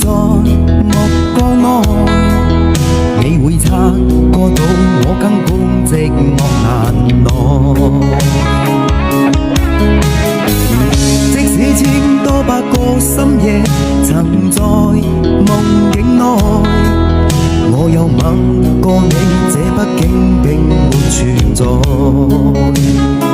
Mog koj no, nqe ua ib txha koj tau ua kaab koob ntxeg mog nam no. Txeeb txiv txhij toj pab koj xab yej txhaj ntxov moog nkeeg no, ua yog maam koj neeg txev pab keeb npeeg mus tshwm ntxov.